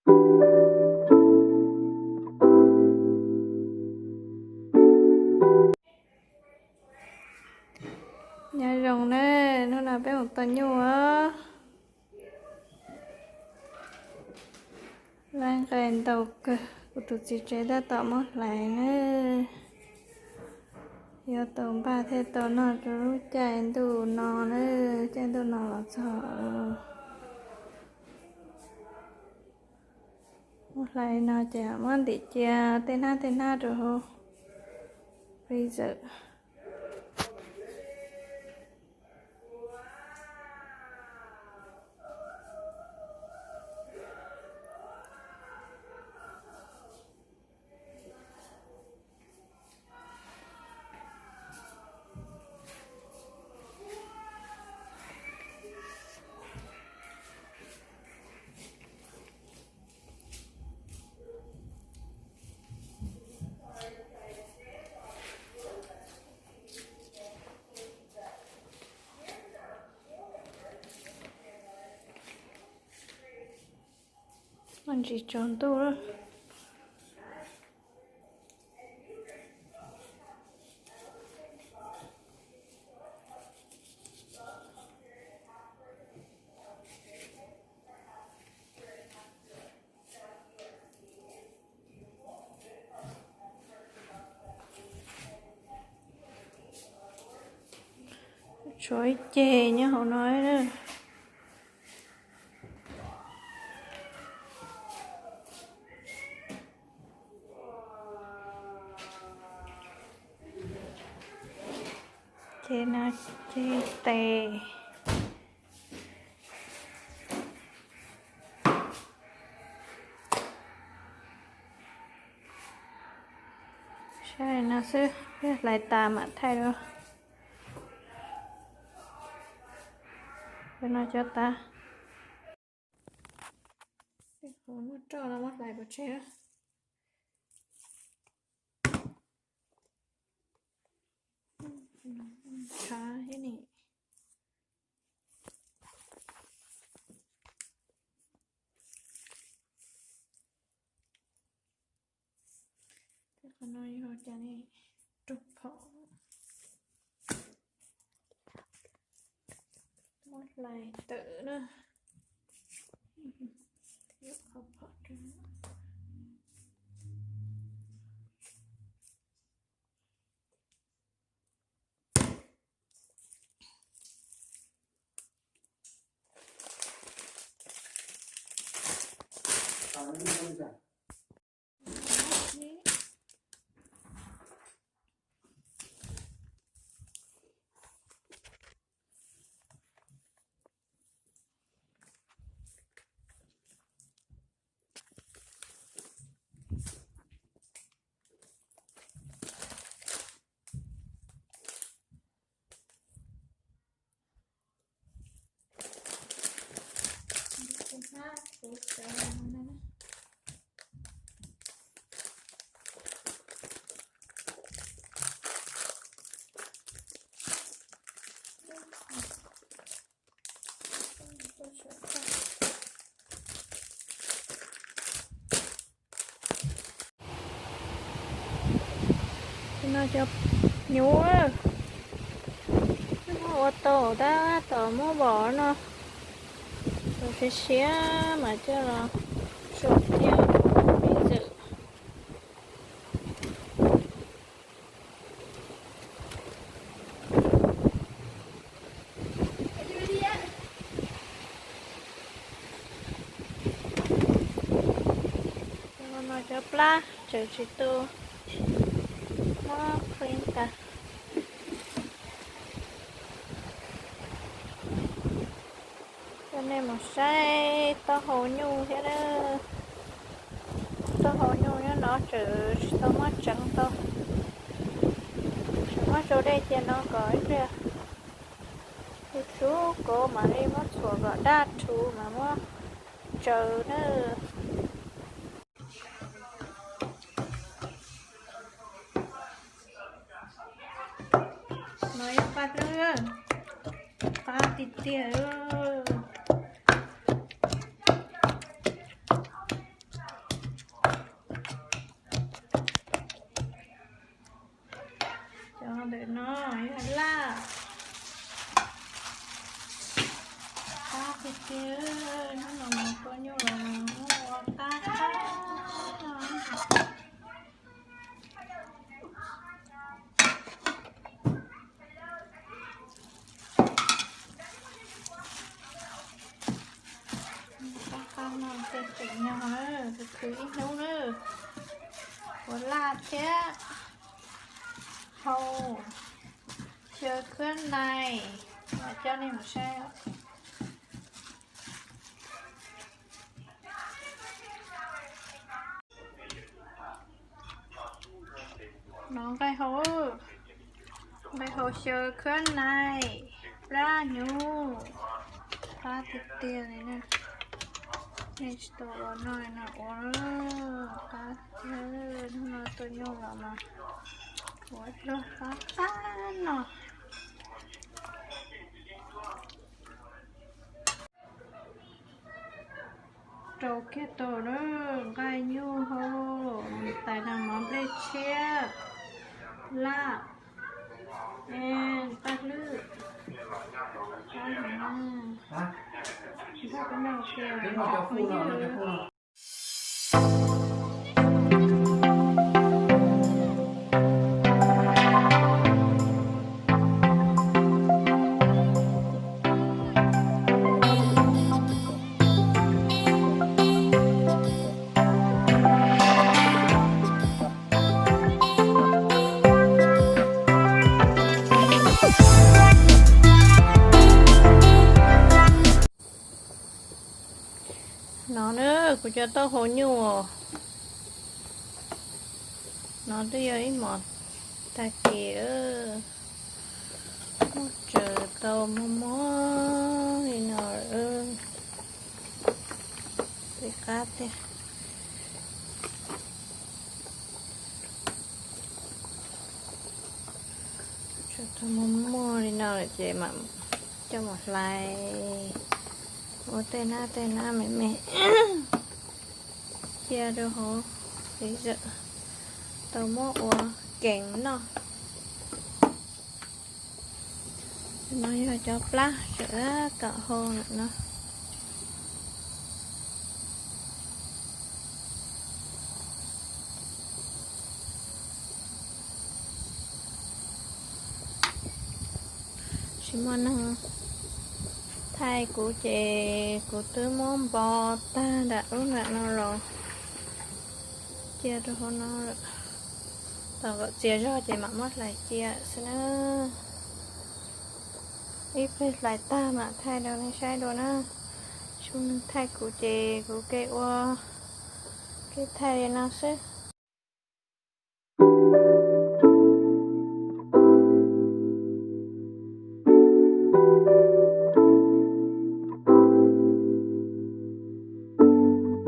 Nyob zoo na, hnub no peb mus tau nyuj os. Laj nqaij ntau kawg, kuv tus txiv tsev tab tom muab hlais na. Yuav tau npaj thiab tau noj rau lub caij ntuj no na, caij ntuj no los txog. Muab hlais no ces muab ntim cia tej hnab tej hnab rau hauv freezer. Muaj ntsis tsaus ntuj lawm. Tshuav ib ceg nyob hauv no. Ceg no, ceg tes. Saib no xwb, hlais tas mam thaij dua. Cov no cov tav. Muab roj no muab hlais pov tseg. Tshav thiab ni. Tej qhov no yog cov rooj phom, muab hlais tawm na. Thiab qhov phom rau. No cov nyuv, muab ua tau tab tom muab vom no, siav siav mas coj los tso thiab ib txwm. No cov plab tseem tsis tu, muab clean tas. Coj nej mus saib taub hau nyuj thiab na. Taub hau nyuj nyob no tseem tsis tau muab tseev tau, tseem muab tsau dej cia no kom ib pliag tsub kov mam li muab txhuam kom daj rhuv mas muab tseev na. No yog qab, qab tiag tiag. Hnub no tseem nyob na, khwv ib hnub na, ua laj thiab hau xyaw khab nais, coj nej mus saib. No nqaij hau, nqaij hau xyaw khab nais, plab hnyuv, qab tiag tiag li na. Nej tsis tau ua no no ua qab tiag, hnub no tuaj nyuj los mas ua luag qab qab no. Rau kiag tau na, nqaij nyuj hau, tais no mov nplej tshiab, laj, paj hlwb, nrog peb noj tiag, phooj ywg. No na, kuv cov taub hau nyuj, no twb yog ib hmos tag kis, muaj tsaws tau muag muag li no, peb qab tiag. Tsaws tau muag muag li no lawm ces mam coj mus hlais ua tej nab tej nab me me, cia rau hauv txiv zawm tau muab ua kees noj. No yog cov plab tseem tab tom hau lawm no. Tsis muaj neeg thaij kuv ces kuv twb muab npo tag nram ub nram no los cia rau hauv no lawm. Tos kom txias zog ces mam muab hlais cia xwb na. Ib pliag hlais tag mam thaij rau nej saib dua na. Tsis muaj neeg thaij kuv ces kuv ke ua, ke thaij li no xwb.